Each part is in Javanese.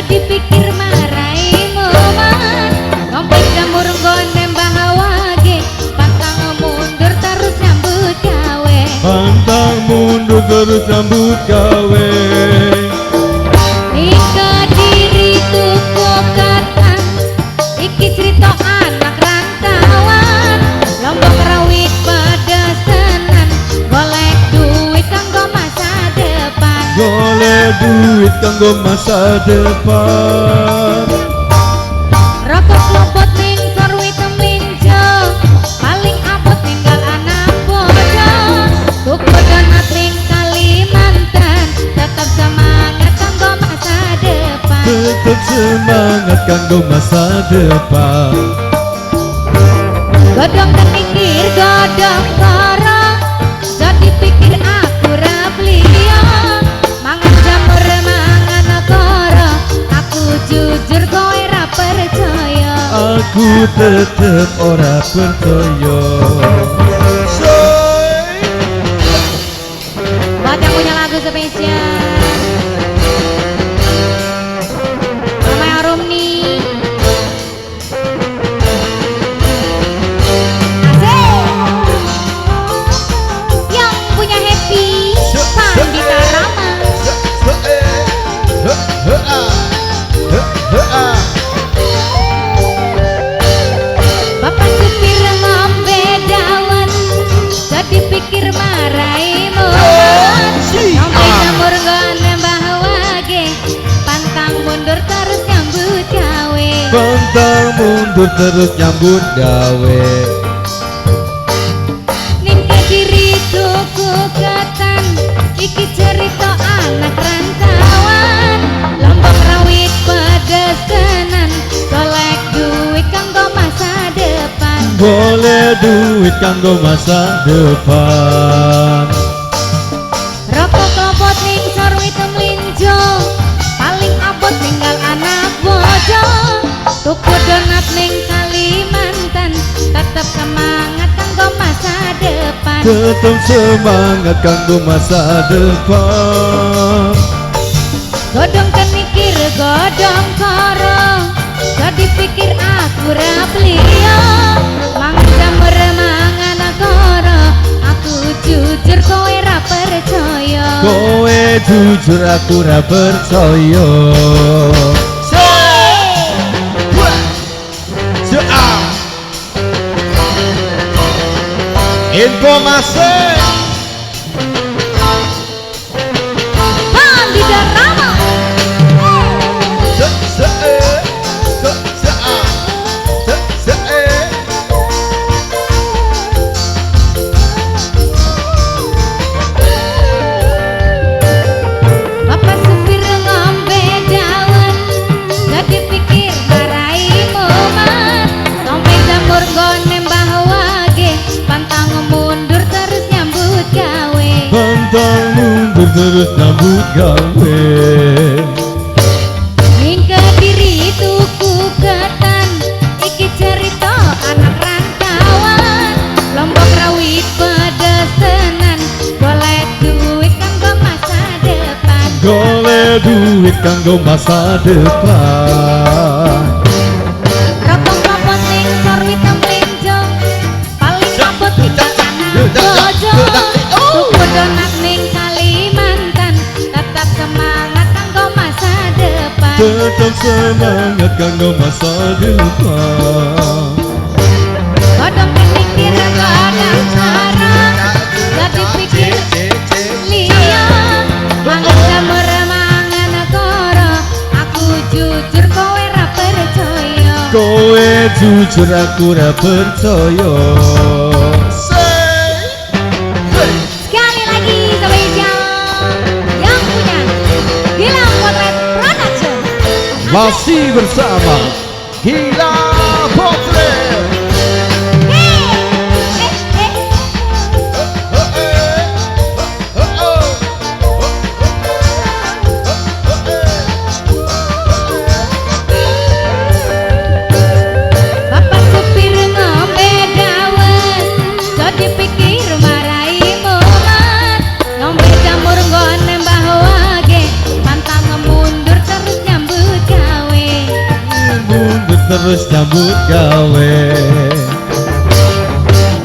Dipikir marai mumat, ngombe jamur nggone Mbah Wage, pantang mundur terus nyambut gawe. Pantang mundur terus nyambut gawe. Ning Kediri tuku ketan, iki cerita anak rantauan, Lombok rawit pedes tenan, golek duit kanggo masa depan. Golek duit kanggo masa depan. Rokok klopot ning sorwit mlinjo, paling abot tinggal anak bojo. Tuku donat ning Kalimantan, tetep semangat kanggo masa depan. Tetep semangat kanggo masa depan. Godhong kenikir, godhong koro, jadi pikir aku ra bliyo. Mangan jamur mangan koro, aku jujur kowe ra percaya. Aku tetep ora percaya. Buat yang punya lagu spesial Mama Arumni. Asik. Yang punya Happy Pandita Rama. Bapak supir ngombe dawet, jadi pikir marai mumet. Ngombe jamur nggone Mbah Wage, pantang mundur terus nyambut gawe. Pantang mundur terus nyambut gawe. Ning Kediri tuku ketan, iki cerita anak rantauan, Lombok rawit pedes tenan, golek duit kanggo masa depan. Golek duit kanggo masa depan. Rokok klopot ning sorwit mlinjo, paling abot tinggal anak bojo. Tuku donat ning Kalimantan, tetep semangat kanggo masa depan. Tetep semangat kanggo masa depan. Godhong kenikir, godhong koro, jadi pikir aku ra bliyo. Mangan jamur mangan koro, aku jujur kowe ra percaya. Kowe jujur aku ra percaya. Informasi Pandita Rama. Bapak supir ngombe dawet, jadi pikir marai mumat. Ngombe jamur nggone Mbah Wage, pantang mundur terus nyambut gawe. Pantang mundur terus nyambut gawe. Ning Kediri tuku ketan, iki cerita anak rantauan, Lombok rawit pedes tenan, golek duit kanggo masa depan. Golek duit kanggo masa depan. Rokok klopot ning sorwit mlinjo, paling abot tinggal anak bojo. Tuku donat ning Kalimantan, tetap semangat kanggo masa depan. Tetap semangat kanggo masa depan. Godhong kenikir, godhong koro, jadi pikir liya. Mangan jamur jujur aku ra percaya. Say, hey. Sekali lagi spesial yang punya Gilang Potret Production. Masih bersama Gila Potret. Hey, eh, eh. Bapak supir ngombe dawet, so dipikir marai mumet. Ngombe jamur nggone Mbah Wage, pantang mundur terus nyambut gawe. Mundur terus nyambut gawe.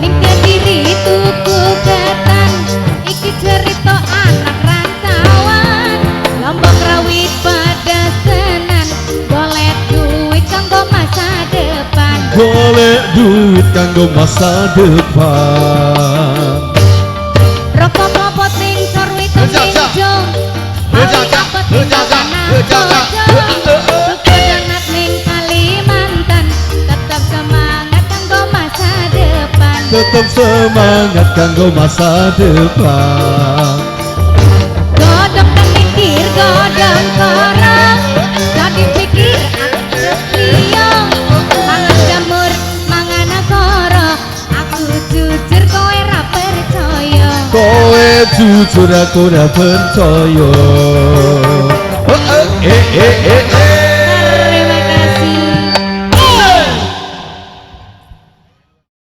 Ning Kediri tuku ketan, iki cerita anak rantauan. Lombok rawit pada senan, golek duit kanggo masa depan. Golek duit kanggo masa depan. Rokok klopot ning sorwit minjung, paling apet ning tanah pojok. Tuku donat ning Kalimantan, tetep semangat kanggo masa depan. Tetep semangat kanggo masa depan. Godong kenikir, godong korong, jadi pikir aku liyo. Mangan jamur, mangan koro, aku jujur kowe ra percaya. Kowe jujur aku ra percaya. Oh, eh, eh, eh, eh.